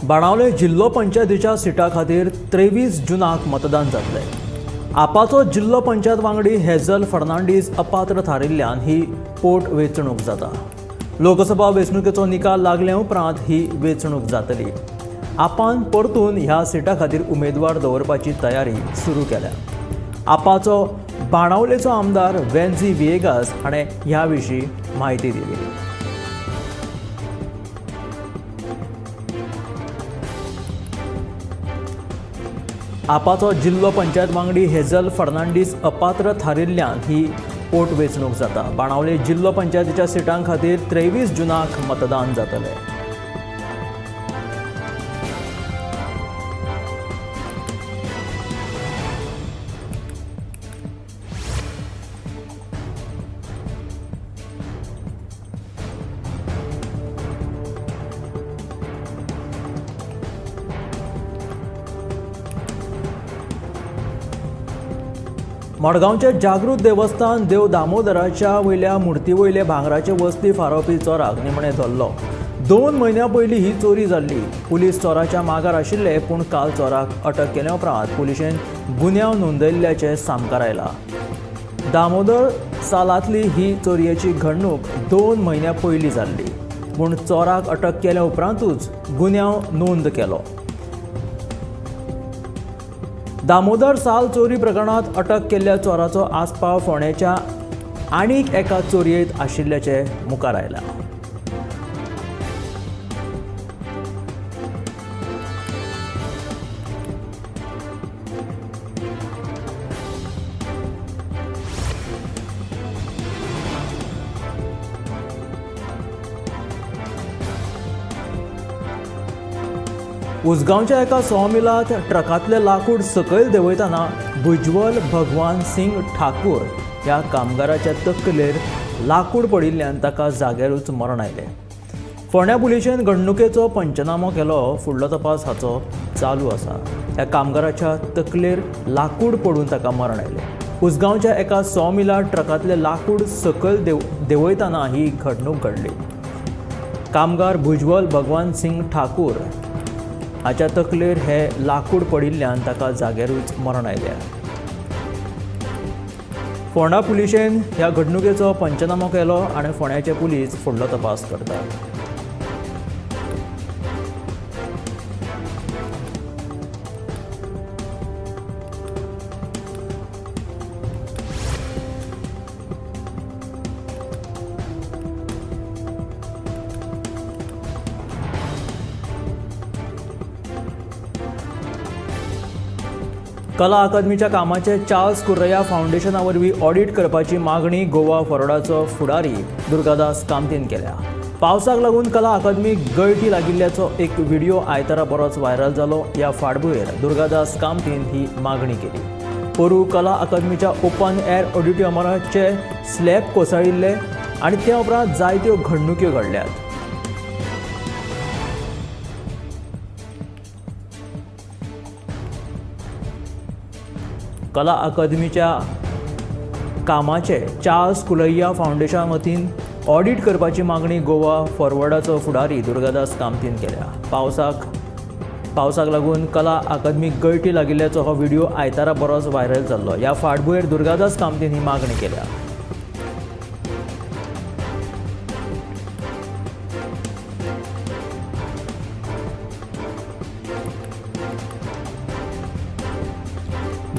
बाणावले जिल्लो पंचायतीच्या सिटा खातीर 23 जुनाक मतदान जातलें। आपाचो जिल्लो पंचायत वांगडी हेझल फर्नांडीस अपात्र थारिल्ल्यान ही पोट वेंचणूक जाता। लोकसभा वेंचणुकेचो निकाल लागले उपरांत ही वेंचणूक जातली। आपान परतून ह्या सिटा खातीर उमेदवार दवरपाची तयारी सुरू केल्या। आपाचो बाणावलेचो आमदार वेन्झी विएगास हाणें ह्या विशीं म्हायती दिली। आपाचो जिल्लो पंचायत वांगडी हेझल फर्नांडीस अपात्र थारिल्ल्यान ही पोट वेंचणूक जाता। बाणावले जिल्लो पंचायतीच्या सिटां खातीर 23 जुनाक मतदान जातलें। मडगांवचे जागृत देवस्थान देव दामोदराच्या वयल्या मुर्ती वयले भांगराचे वस्ती फारोवपी चोराक निमणें धरलो। 2 म्हयन्यां पयलीं ही चोरी जाल्ली। पुलीस चोराच्या मागार आशिल्ले, पूण काल चोराक अटक केल्या उपरांत पुलिशेन गुन्यांव नोंदयल्ल्याचें सामकार आयलां। दामोदर सालांतली ही चोरयेची घडणूक 2 म्हयन्यां पयलीं जाल्ली, पूण चोराक अटक केल्या उपरांतूच गुन्यांव नोंद केलो। दामोदर साल चोरी प्रकरणात अटक केल्ल्या चोराचो आस्पाव फोंडेच्या आनीक एका चोरयेंत आशिल्ल्याचें मुखार आयलां। उसगांवच्या एका सॉमिलांत ट्रकांतलें लाकूड सकयल देंवयतना भुजवल भगवान सिंग ठाकूर ह्या कामगाराच्या तकलेर लाकूड पडिल्ल्यान ताका जाग्यारूच मरण आयलें। फोंड्या पुलिशेन घडणुकेचो पंचनामो केलो। फुडलो तपास हाचो चालू आसा। ह्या कामगाराच्या तकलेर लाकूड पडून ताका मरण आयलें। उसगांवच्या एका सॉमिलांत ट्रकांतलें लाकूड सकयल देंवयतना ही घडणूक घडली। कामगार भुजवल भगवान सिंग ठाकूर हाच्या तकलेर हे लाकूड पडिल्ल्यान ताका जाग्यारूच मरण आयलें। फोंडा पुलिशेन ह्या घडणुकेचो पंचनामो केलो आनी फोंड्याचे पुलीस फुडलो तपास करतात। कला अकादमीच्या कामाचे चार्ल्स कुर्रैया फावंडेशना वरवीं ऑडिट करपाची मागणी गोवा फॉरवर्डाचो फुडारी दुर्गादास कामतीन केल्या। पावसाक लागून कला अकादमीक गळटी लागिल्ल्याचो एक व्हिडिओ आयतारा बरोच व्हायरल जालो। ह्या फाटभुंयेर दुर्गादास कामतीन ही मागणी केली। पोरूं कला अकादमीच्या ओपन एअर ऑडिटोरियमाचे स्लॅब कोसळिल्ले आनी त्या उपरांत जायत्यो घडणुक्यो घडल्यात। कला अकादमीच्या कामाचे चार्ल्स कुलैया फावंडेशना वतीन ऑडिट करपाची मागणी गोवा फॉरवर्डाचो फुडारी दुर्गादास कामतीन केल्या। पावसाक लागून कला अकादमीक गळटी लागिल्ल्याचो हो व्हिडिओ आयतारा बरोच व्हायरल जाल्लो। ह्या फाटभुंयेर दुर्गादास कामतीन ही मागणी केल्या।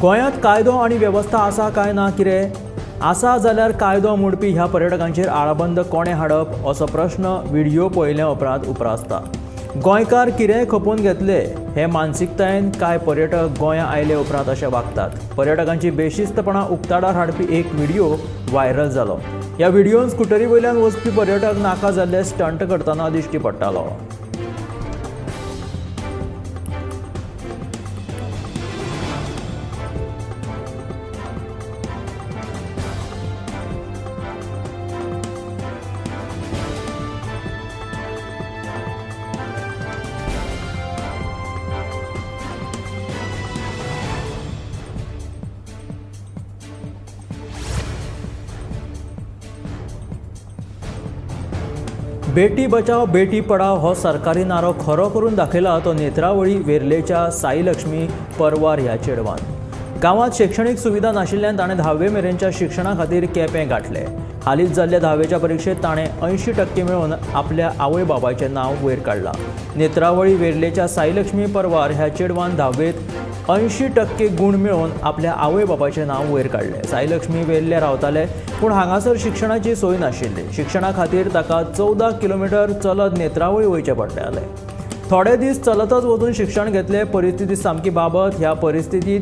गोंयांत कायदो आनी वेवस्था आसा काय ना कितें आसा जाल्यार कायदो मोडपी ह्या पर्यटकांचेर आळाबंद कोणें हाडप असो प्रश्न व्हिडिओ पळयल्या उपरांत उप्रासता। गोंयकार कितेंय खपोवन घेतले हे मानसिकतायेन कांय पर्यटक गोंयां आयले उपरांत अशें वागतात। पर्यटकांची बेशिस्तपणां उक्ताडार हाडपी एक व्हिडिओ व्हायरल जालो। ह्या व्हिडिओन स्कुटरी वयल्यान वचपी पर्यटक नाका जाल्ले स्टंट करतना दिश्टी पडटालो। बेटी बचाव बेटी पढाव हो सरकारी नारो खरो करून दाखयला तो नेत्रावळी वेर्लेच्या साईलक्ष्मी परवार ह्या चेडवान. गांवांत शिक्षणीक सुविधा नाशिल्ल्यान ताणें धावे मेरेनच्या शिक्षणा खातीर केपें गांठलें. हालींच जाल्ल्या धावेच्या परिक्षेत ताणें 80% मेळोवन आपल्या आवय बापायचें नांव वयर काडलां. नेत्रावळी वेर्लेच्या साईलक्ष्मी परवार ह्या चेडवान धावेत 80% गूण मेळोवन आपल्या आवय बापायचें नांव वयर काडलें. साईलक्ष्मी वेर्ले रावताले, पूण हांगासर शिक्षणाची सोय नाशिल्ली. शिक्षणा खातीर ताका 14 किलोमिटर चलत नेत्रावळी वयचें पडटालें. थोडे दीस चलतच वचून शिक्षण घेतलें. परिस्थिती सामकी बाबत. ह्या परिस्थितीत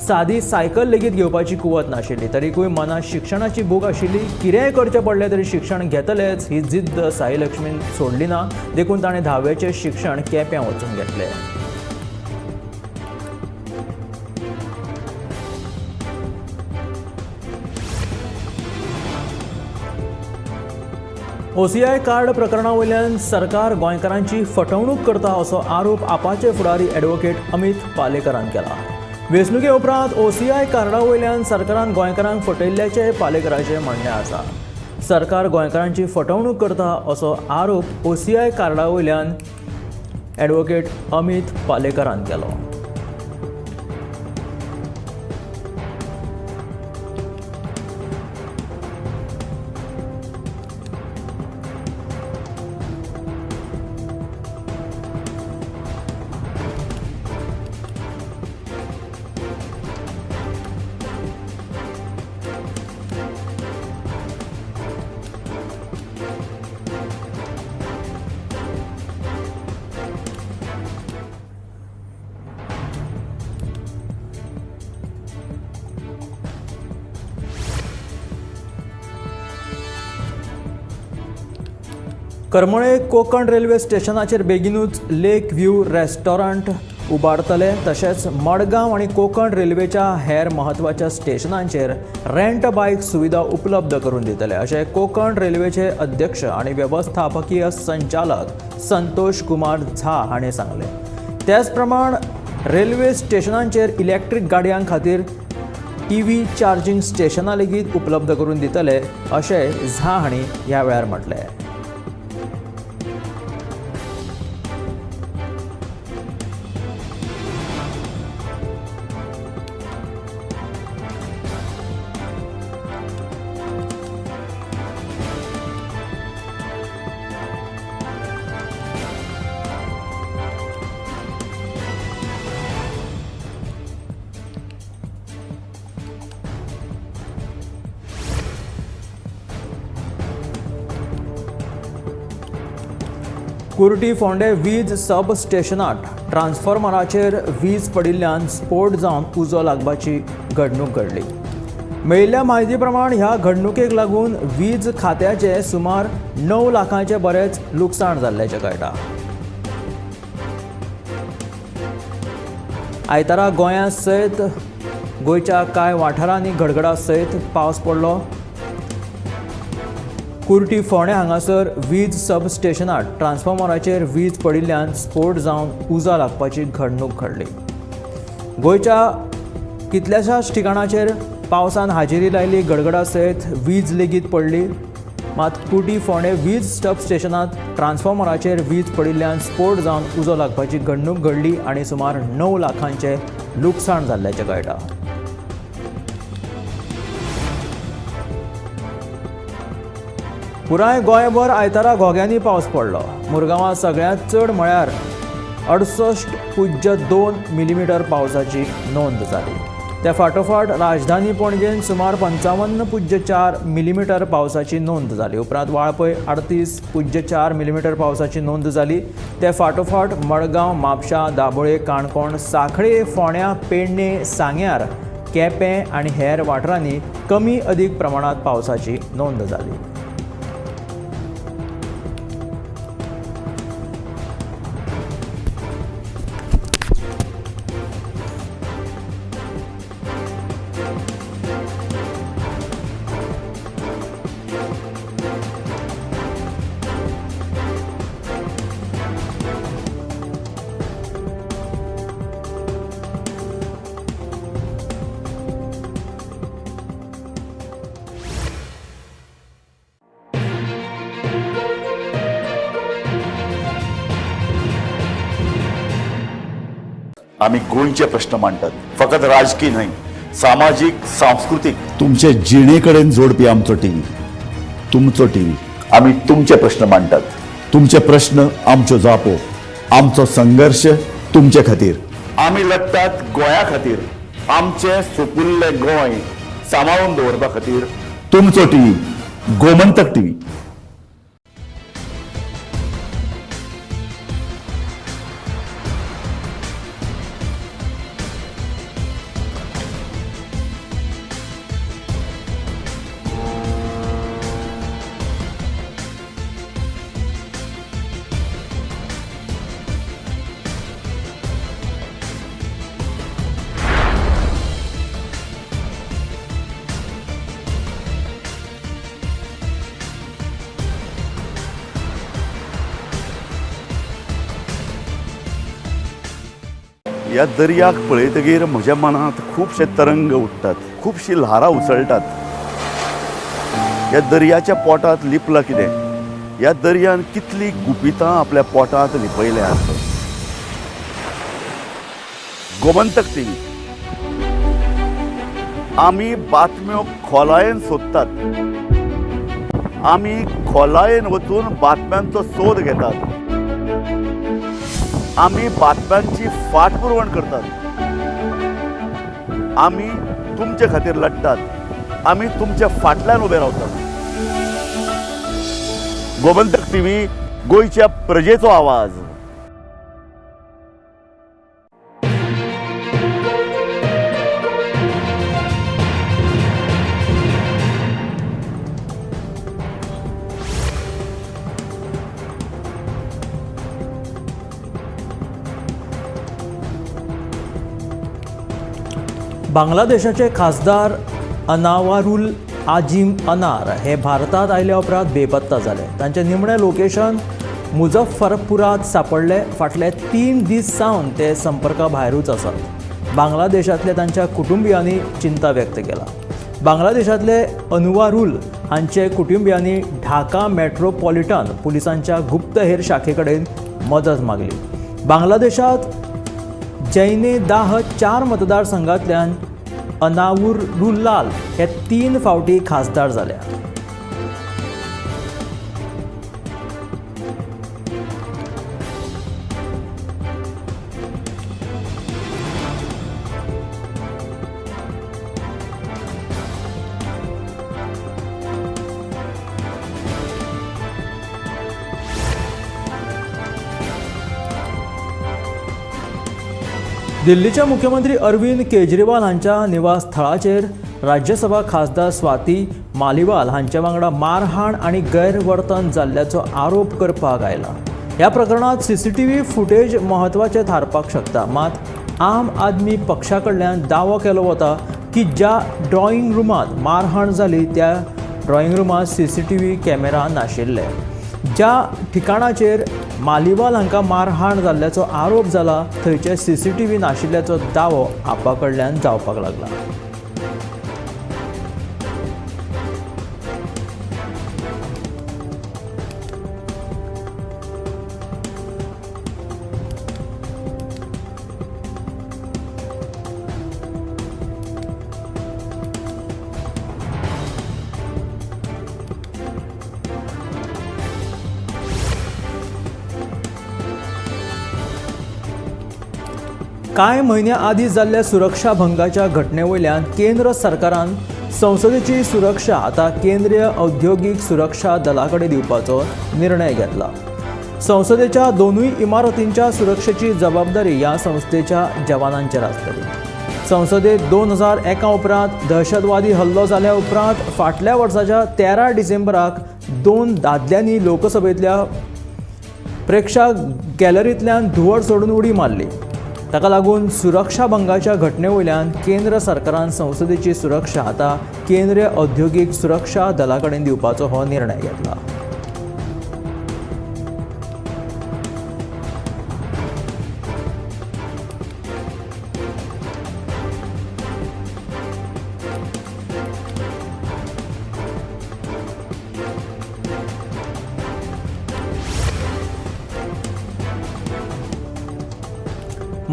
सादी सायकल लेगीत घेवपाची कुवत नाशिल्ली. तरीकूय मनात शिक्षणाची भूक आशिल्ली. कितेंय करचें पडलें तरी शिक्षण घेतलेंच ही जिद्द साईलक्ष्मीन सोडली ना. देखून ताणें धावेचें शिक्षण केप्यां वचून घेतलें. ओसीआय कार्ड प्रकरणा वयल्यान सरकार गोंयकारांची फटवणूक करता असो आरोप आपाचे फुडारी ॲडव्होकेट अमित पालेकरान केला. वेंचणुके उपरांत ओसीआय कार्डा वयल्यान सरकारान गोंयकारांक फटयल्ल्याचें पालेकराचें म्हणणें आसा. सरकार गोंयकारांची फटवणूक करता असो आरोप ओसीआय कार्डा वयल्यान ॲडव्होकेट अमित पालेकरान केलो. करमळे कोकण रेल्वे स्टेशनाचेर बेगिनूच लेक व्यू रेस्टॉरंट उबारतले. तशेंच मडगांव आनी कोकण रेल्वेच्या हेर म्हत्वाच्या स्टेशनांचेर रेंट बायक सुविधा उपलब्ध करून दितले अशें कोकण रेल्वेचे अध्यक्ष आनी वेवस्थापकीय संचालक संतोष कुमार झा हांणी सांगलें. त्याच प्रमाण रेल्वे स्टेशनांचेर इलेक्ट्रीक गाडयां खातीर ईव्ही चार्जिंग स्टेशनां लेगीत उपलब्ध करून दितले अशें झा हांणी ह्या वेळार म्हटलें. कुर्टी फोंडे वीज सब स्टेशनात ट्रान्सफॉर्मराचेर वीज पडिल्ल्यान स्फोट जावन उजो लागपाची घडणूक घडली. मेळिल्ल्या म्हायती प्रमाण ह्या घडणुकेक लागून वीज खात्याचे सुमार 9 लाखांचे बरेंच लुकसाण जाल्ल्याचें कळटा. आयतारा गोंया सयत गोंयच्या कांय वाठारांनी गडगडा सयत पावस पडलो. कुर्टी फोंडे हांगासर वीज सब स्टेशनात ट्रान्सफॉर्मराचेर वीज पडिल्ल्यान स्फोट जावन उजो लागपाची घडणूक घडली. गोंयच्या कितल्याशाच ठिकाणाचेर पावसान हाजेरी लायली. गडगडा सयत वीज लेगीत पडली. मात कुर्टी फोंडे वीज सब स्टेशनात ट्रान्सफॉर्मराचेर वीज पडिल्ल्यान स्फोट जावन उजो लागपाची घडणूक घडली आनी सुमार 9 लाखांचें लुकसाण जाल्ल्याचें कळटा. पुराय गोंयभर आयतारा घोग्यांनी पावस पडलो. मुरगांवां सगळ्यांत चड म्हळ्यार 68.2 मिलीमिटर पावसाची नोंद जाली. त्या फाटोफाट राजधानी पणजेन सुमार 55.4 मिलीमिटर पावसाची नोंद जाली. उपरांत वाळपय 38.4 मिलीमिटर पावसाची नोंद जाली. त्या फाटोफाट मडगांव, म्हापशा, दाबोळे, काणकोण, सांखळे, फोंड्या, पेडणे, सांग्यार, केपें आनी हेर वाठारांनी कमी अदीक प्रमाणांत पावसाची नोंद जाली. आमी गोंयचे प्रश्न मांडटात, फकत राजकी न्हय, सामाजीक, सांस्कृतीक, तुमचे जिणे कडेन जोडपी आमचो टीव्ही, तुमचो टीव्ही. आमी तुमचे प्रश्न मांडटात, तुमचे प्रश्न आमच्यो जापो, आमचो संघर्श तुमचे खातीर. आमी लढटात गोंया खातीर, आमचें सुपुल्लें गोंय सांबाळून दवरपा खातीर. तुमचो टीव्ही, गोमंतक टीव्ही. ह्या दर्याक पळयतगीर म्हज्या मनांत खुबशे तरंग उठ्ठात, खुबशीं ल्हारां उसळटात. ह्या दर्याच्या पोटांत लिपलां कितें? ह्या दर्यान कितलीं गुपितां आपल्या पोटांत लिपयल्यांत? गोमंतक टीव्ही, आमी बातम्यो खोलायेन सोदतात, आमी खोलायेन वचून बातम्यांचो सोद घेतात, आमी बातम्यांची फाटपुरवण करतात, आमी तुमचे खातीर लढटात, आमी तुमच्या फाटल्यान उबे रावतात. गोमंतक टीव्ही, गोंयच्या प्रजेचो आवाज. बांगलादेशाचे खासदार अनावारुल आजिम अनार हे भारतात आयल्या उपरांत बेपत्ता जाले. तांचे निमणे लोकेशन मुजफ्फरपुरात सापडले. फाटले 3 दीस सावन ते संपर्का भायरूच आसात. बांगलादेशांतले तांच्या कुटुंबियांनी चिंता व्यक्त केला. बांगलादेशांतले अनवारुल हांचे कुटुंबियांनी ढाका मेट्रोपॉलिटन पुलिसांच्या गुप्तहेर शाखे कडेन मदत मागली. बांगलादेशांत जैनेदाह 4 मतदारसंघांतल्यान अनावुरुल्लाल हे 3 फावटी खासदार जाल्या. दिल्लीच्या मुख्यमंत्री अरविंद केजरीवाल हांच्या निवासस्थळाचेर राज्यसभा खासदार स्वाती मालिवाल हांच्या वांगडा मारहाण आनी गैरवर्तन जाल्ल्याचो आरोप करपाक आयला. ह्या प्रकरणांत सीसीटीव्ही फुटेज म्हत्वाचें थारपाक शकता. मात आम आदमी पक्षा कडल्यान दावो केलो वता की ज्या ड्रॉइंग रुमांत मारहाण जाली त्या ड्रॉइंग रुमांत सीसीटीव्ही कॅमेरा नाशिल्ले. ज्या ठिकाणाचेर मालिवाल हांकां मारहाण जाल्ल्याचो आरोप जाला थंयचे सीसीटीव्ही नाशिल्ल्याचो दावो आपा कडल्यान जावपाक लागला. कांय म्हयन्या आदीं जाल्ल्या सुरक्षा भंगाच्या घटने वयल्यान केंद्र सरकारान संसदेची सुरक्षा आतां केंद्रीय औद्योगीक सुरक्षा दला कडेन दिवपाचो निर्णय घेतला. संसदेच्या दोनूय इमारतींच्या सुरक्षेची जबाबदारी ह्या संस्थेच्या जवानांचेर आसतली. संसदेत 2001 उपरांत दहशतवादी हल्लो जाल्या उपरांत फाटल्या वर्साच्या 13 डिसेंबराक 2 दादल्यांनी लोकसभेंतल्या प्रेक्षक गॅलरींतल्यान धुंवर सोडून उडी मारली. ताका लागून सुरक्षा भंगाच्या घटने वयल्यान केंद्र सरकारान संसदेची सुरक्षा आतां केंद्रीय औद्योगीक सुरक्षा दला कडेन दिवपाचो हो निर्णय घेतला.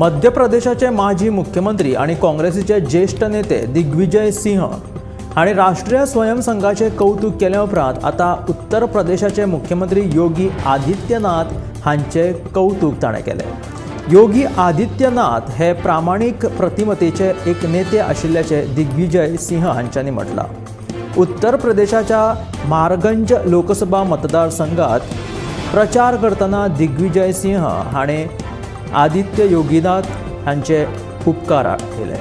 मध्य प्रदेशाचे माजी मुख्यमंत्री आनी काँग्रेसीचे ज्येश्ठ नेते दिग्विजय सिंह हांणी राष्ट्रीय स्वयंसंघाचे कौतुक केले उपरांत आतां उत्तर प्रदेशाचे मुख्यमंत्री योगी आदित्यनाथ हांचे कौतुक ताणें केलें. योगी आदित्यनाथ हे प्रामाणीक प्रतिमतेचे एक नेते आशिल्ल्याचे दिग्विजय सिंह हांच्यांनी म्हटलां. उत्तर प्रदेशाच्या महारगंज लोकसभा मतदारसंघात प्रचार करतना दिग्विजय सिंह हाणें आदित्य योगीनाथ हांचे उपकार केले.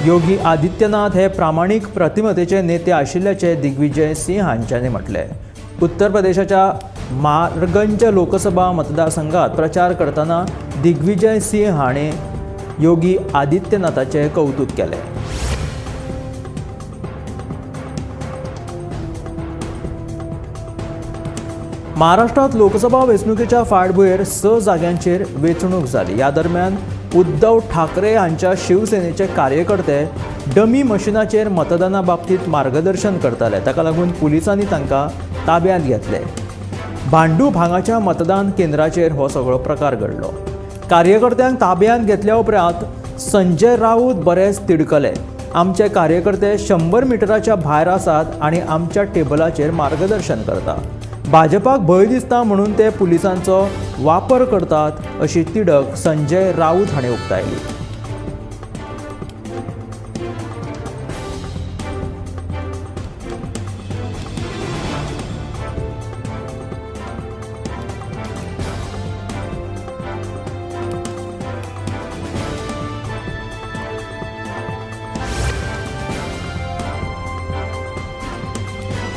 योगी आदित्यनाथ हे प्रामाणीक प्रतिमतेचे नेते आशिल्ल्याचे दिग्विजय सिंह हांच्यांनी म्हटलें. उत्तर प्रदेशाच्या महारगंज लोकसभा मतदारसंघात प्रचार करतना दिग्विजय सिंह हाणें योगी आदित्यनाथाचे कौतुक केलें. महाराष्ट्रात लोकसभा वेंचणुकेच्या फाटभुंयेर 6 जाग्यांचेर वेंचणूक जाली. ह्या दरम्यान उद्धव ठाकरे हांच्या शिवसेनेचे कार्यकर्ते डमी मशिनाचेर मतदाना बाबतींत मार्गदर्शन करताले. ताका लागून पुलिसांनी तांकां ताब्यांत घेतले. भांडूप हांगाच्या मतदान केंद्राचेर हो सगळो प्रकार घडलो. कार्यकर्त्यांक ताब्यांत घेतल्या उपरांत संजय राऊत बरेच तिडकले. आमचे कार्यकर्ते 100 मिटराच्या भायर आसात आनी आमच्या टेबलाचेर मार्गदर्शन करता. भाजपाक भंय दिसता म्हणून ते पुलिसांचो वापर करतात अशी तिडक संजय राऊत हाणें उक्तायली.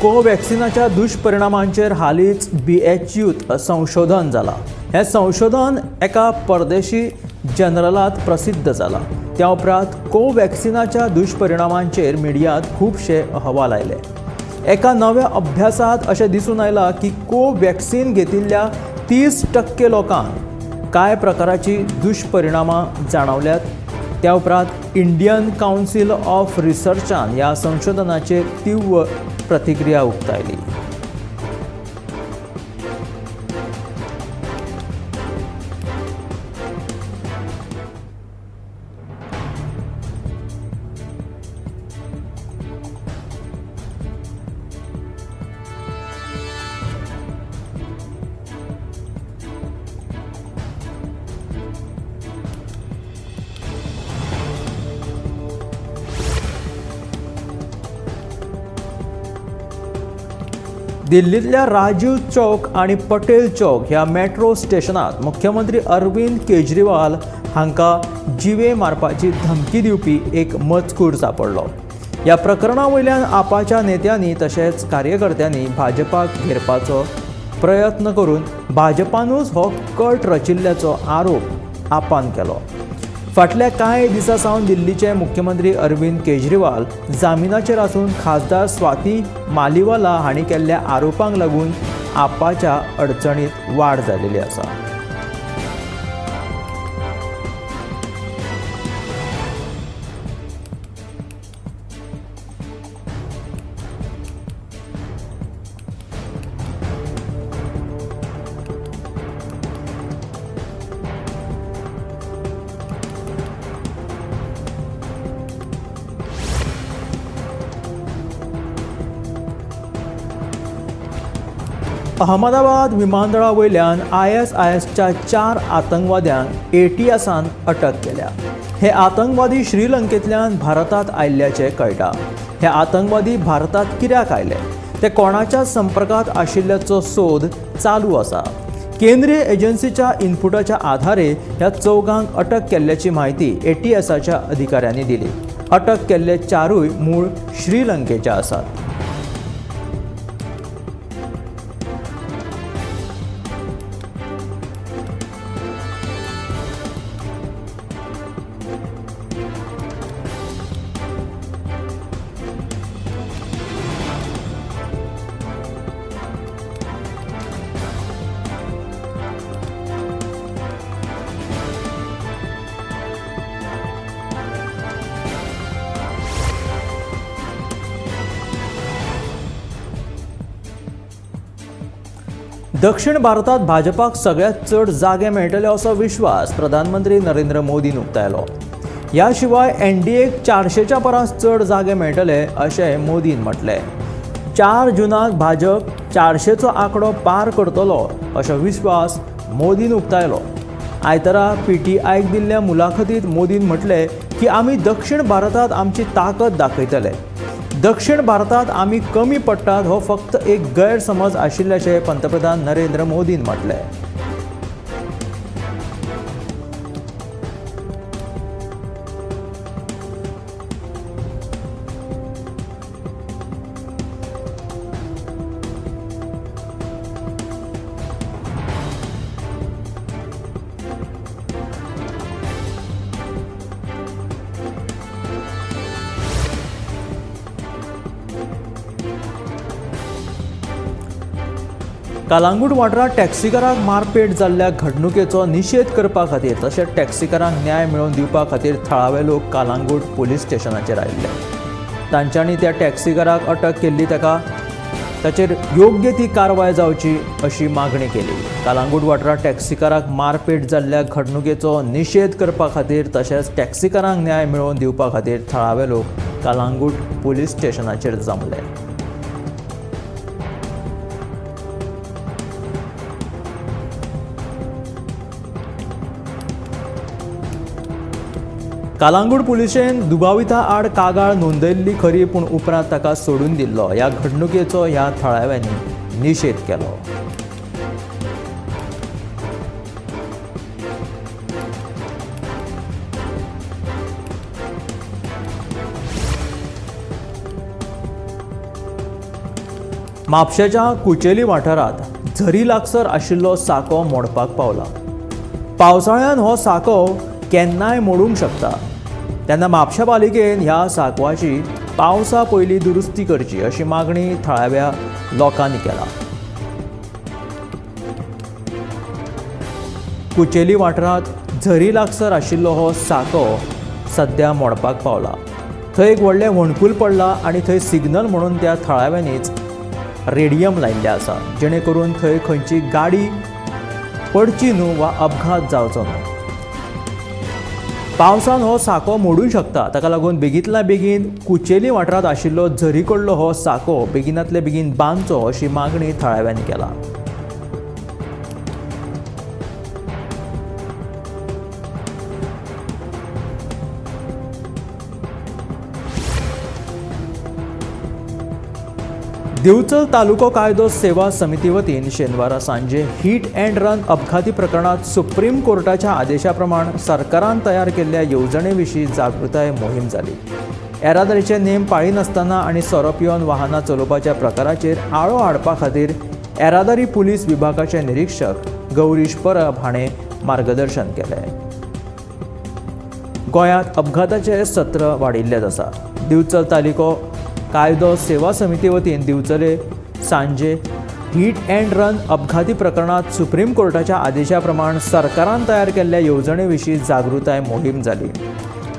कोव्हॅक्सिनाच्या दुष्परिणामांचेर हालींच BHUत संशोधन जालां. हें संशोधन एका परदेशी जनरलांत प्रसिद्ध जालां. त्या उपरांत कोव्हॅक्सिनाच्या दुष्परिणामांचेर मिडियांत खुबशे अहवाल आयले. एका नव्या अभ्यासांत अशें दिसून आयलां की कोव्हॅक्सिन घेतिल्ल्या 30% लोकांक कांय प्रकाराची दुष्परिणामां जाणवल्यात. त्या उपरांत इंडियन काउन्सिल ऑफ रिसर्चान ह्या संशोधनाचेर तीव्र प्रतिक्रिया उक्तायली. दिल्लींतल्या राजीव चौक आनी पटेल चौक ह्या मेट्रो स्टेशनात मुख्यमंत्री अरविंद केजरीवाल हांकां जिवे मारपाची धमकी दिवपी एक मजकूर सापडलो. ह्या प्रकरणा वयल्यान आपाच्या नेत्यांनी तशेंच कार्यकर्त्यांनी भाजपाक घेरपाचो प्रयत्न करून भाजपानूच हो कट रचिल्ल्याचो आरोप आपान केलो. फाटल्या कांय दिसां सावन दिल्लीचे मुख्यमंत्री अरविंद केजरीवाल जामिनाचेर आसून खासदार स्वाती मालिवाला हांणी केल्ल्या आरोपांक लागून आपाच्या अडचणीत वाड जाल्ली आसा. अहमदाबाद विमानतळा वयल्यान ISISच्या 4 आतंकवाद्यांक ATSान अटक केल्या. हे आतंकवादी श्रीलंकेंतल्यान भारतांत आयिल्ल्याचें कळटा. हे आतंकवादी भारतांत कित्याक आयले, ते कोणाच्या संपर्कांत आशिल्ल्याचो सोद चालू आसा. केंद्रीय एजन्सीच्या इनपुटाच्या आधारे ह्या चौगांक अटक केल्ल्याची म्हायती ATSाच्या अधिकाऱ्यांनी दिली. अटक केल्ले 4 मूळ श्रीलंकेचे आसात. दक्षिण भारतात भाजपाक सगळ्यात चड जागे मेळटले असो विश्वास प्रधानमंत्री नरेंद्र मोदीन उक्तायलो. ह्या शिवाय एनडीएक 400च्या परस चड जागे मेळटले अशें मोदीन म्हटलें. 4 जूनाक भाजप 400चो आंकडो पार करतलो असो विश्वास मोदीन उक्तायलो. आयतारा पीटीआयक दिल्ल्या मुलाखतीत मोदीन म्हटलें की आमी दक्षिण भारतात आमची ताकद दाखयतले. दक्षिण भारतात आमी कमी पडटात हो फक्त एक गैरसमज आशिल्ल्याचें पंतप्रधान नरेंद्र मोदीन म्हटलें. कालांगूट वाठारांत टॅक्सीकारांक मारपेट जाल्ल्या घडणुकेचो निशेध करपा खातीर तशेंच टॅक्सीकारांक न्याय मेळोवन दिवपा खातीर थळावे लोक कालांगूट पुलीस स्टेशनाचेर आयिल्ले. तांच्यांनी त्या टॅक्सीकाराक अटक केल्ली, ताका ताचेर योग्य ती कारवाय जावची अशी मागणी केली. कालांगूट वाठारांत टॅक्सीकाराक मारपेट जाल्ल्या घडणुकेचो निशेध करपा खातीर तशेंच टॅक्सीकारांक न्याय मेळोवन दिवपा खातीर थळावे लोक कालांगूट पुलीस स्टेशनाचेर जमले. कालांगूट पुलिशेन दुबाविता आड कागाळ नोंदयल्ली खरी, पूण उपरांत ताका सोडून दिल्लो. ह्या घडणुकेचो ह्या थळाव्यांनी निशेध केलो. म्हापशेच्या कुचेली वाठारांत झरी लागसर आशिल्लो साको मोडपाक पावला. पावसाळ्यान हो साको केन्नाय मोडूंक शकता. तेन्ना म्हापशा पालिकेन ह्या सांकवाची पावसा पयलीं दुरुस्ती करची अशी मागणी थळाव्या लोकांनी केला. कुचेली वाठारांत झरी लागसर आशिल्लो हो सांको सद्या मोडपाक पावला. थंय एक व्हडलें व्हणकूल पडला आनी थंय सिग्नल म्हणून त्या थळाव्यांनीच रेडियम लायिल्लें आसा, जेणे करून थंय खंयची गाडी पडची न्हू वा अपघात जावचो न्हू. पावसान हो साको मोडूंक शकता, ताका लागून बेगींतल्या बेगीन कुचेली वाठारांत आशिल्लो झरी कडलो हो साको बेगिनातले बेगीन बांदचो अशी मागणी थळाव्यांनी केला. दिवचल तालुको कायदो सेवा समिती वतीन शेनवारा सांजे हीट अँड रन अपघाती प्रकरणात सुप्रीम कोर्टाच्या आदेशा प्रमाण सरकारान तयार केल्ल्या येवजणे विशीं जागृताय मोहीम जाली. येरादारीचे नेम पाळिनासतना आनी सोरो पिवन वाहनां चलोवपाच्या प्रकाराचेर आळो हाडपा खातीर येरादारी पुलीस विभागाचे निरीक्षक गौरीश परब हाणें मार्गदर्शन केलें. गोंयांत अपघाताचे सत्र वाडिल्लेच आसा. दिवचल तालुको कायदो सेवा समिती वतीन दिवचले सांजे हीट अँड रन अपघाती प्रकरणात सुप्रीम कोर्टाच्या आदेशा प्रमाण सरकारान तयार केल्ल्या येवजणे विशीं जागृताय मोहीम जाली.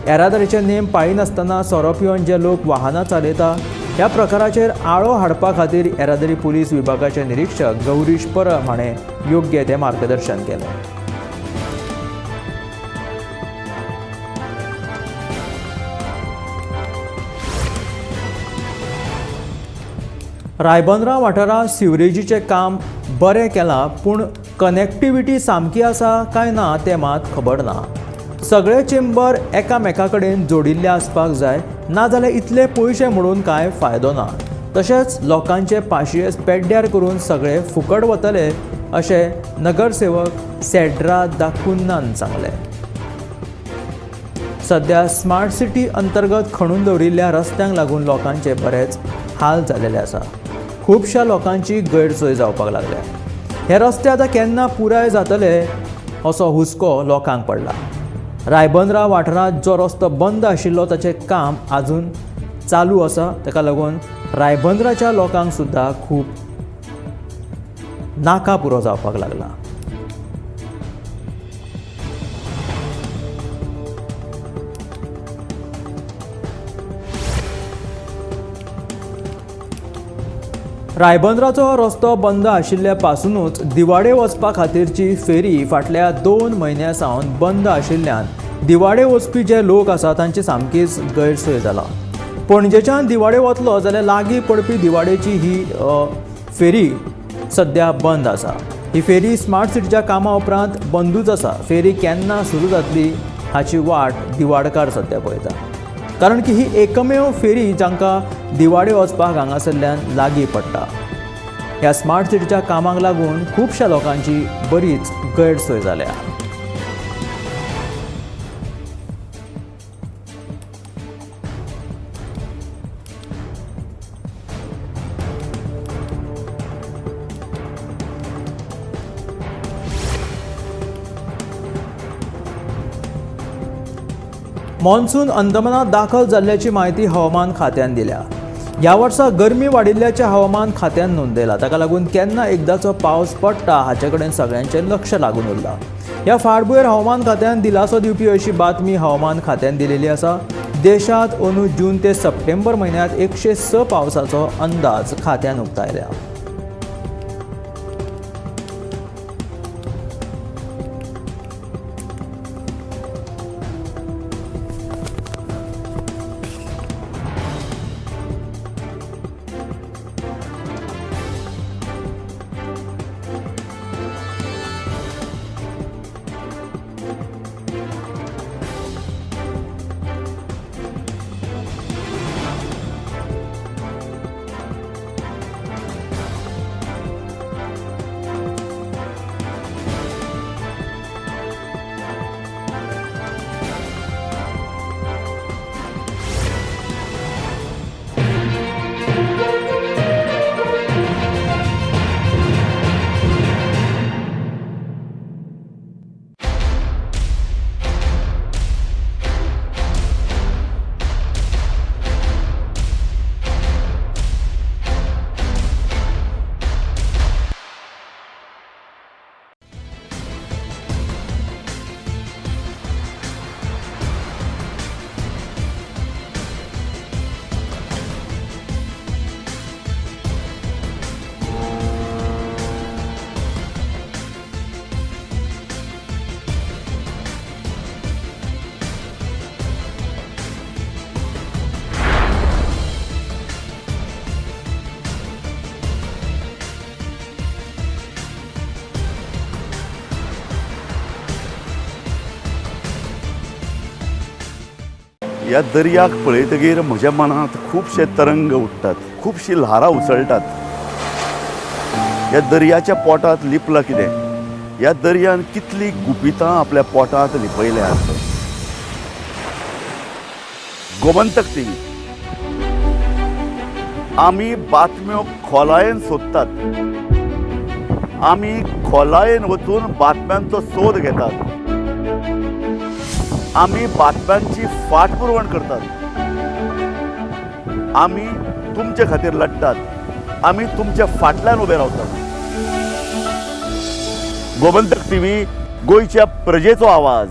येरादारीचे नेम पाळिनासतना सोरो पिवन जे लोक वाहनां चलयता ह्या प्रकाराचेर आळो हाडपा खातीर येरादारी पुलीस विभागाचे निरीक्षक गौरीश परब हाणें योग्य तें मार्गदर्शन केलें. रायबंद्रा वाठारांत सिवरेजीचें काम बरें केलां, पूण कनेक्टिविटी सामकी आसा काय ना तें मात खबर ना. सगळे चेंबर एकामेका कडेन जोडिल्ले आसपाक जाय, नाजाल्यार इतले पयशे म्हणून कांय फायदो ना. तशेंच लोकांचे पाशियेस पेड्ड्यार करून सगळे फुकट वतले अशें नगरसेवक सेड्रा दाकुन्नान सांगलें. सद्या स्मार्ट सिटी अंतर्गत खणून दवरिल्ल्या रस्त्यांक लागून लोकांचे बरेच हाल जालेले आसा. खुबश्या लोकांची गैरसोय जावपाक लागल्या. हे रस्ते आतां केन्ना पुराय जातले असो हुस्को लोकांक पडला. रायबंद्रा वाठारांत जो रस्तो बंद आशिल्लो ताचें काम आजून चालू आसा. ताका लागून रायबंद्राच्या लोकांक सुद्दां खूब नाका पुरो जावपाक लागला. रायबंदराचो रस्तो बंद आशिल्ल्या पासूनच दिवाडे वचपा खातीरची फेरी फाटल्या 2 म्हयन्यां सावन बंद आशिल्ल्यान दिवाडे वचपी जे लोक आसा तांची सामकीच गैरसोय जाला। पणजेच्यान दिवाडे वतलो जाल्यार लागीं पडपी दिवाडेची ही फेरी सद्या बंद आसा। ही फेरी स्मार्ट सिटीच्या कामा उपरांत बंदूच आसा। फेरी केन्ना सुरू जातली हाची वाट दिवाडकार सद्या पळयता, कारण की ही एकमेव फेरी जांकां दिवाडे वचपाक हांगासरल्यान लागीं पडटा। ह्या स्मार्ट सिटीच्या कामाक लागून खुबश्या लोकांची बरीच गैरसोय जाल्या। मॉन्सून अंदमानात दाखल जाल्ल्याची म्हायती हवामान खात्यान दिल्या। ह्या वर्सा गरमी वाडिल्ल्याचें हवामान खात्यान नोंदयलां। ताका लागून केन्ना एकदाचो पावस पडटा हाचे कडेन सगळ्यांचें लक्ष लागून उरलां। ह्या फाटभुंयेर हवामान खात्यान दिलासो दिवपी अशी बातमी हवामान खात्यान दिलेली आसा। देशांत अंदू जून ते सप्टेंबर म्हयन्यांत 106 पावसाचो अंदाज खात्यान उक्तायला। ह्या दर्याक पळयतगीर म्हज्या मनांत खुबशे तरंग उठ्ठात, खुबशी ल्हारां उसळटात। ह्या दर्याच्या पोटांत लिपलां कितें, ह्या दर्यान कितली गुपितां आपल्या पोटांत लिपयल्यात। गोमंतक टीव्ही आमी बातम्यो खोलायेन सोदतात, आमी खोलायेन वचून बातम्यांचो सोद घेतात, आमी बातम्यांची फाटपुरवण करतात, आमी तुमचे खातीर लढतात, आमी तुमच्या फाटल्यान उबे रावतात। गोमंतक टीव्ही, गोंयच्या प्रजेचो आवाज।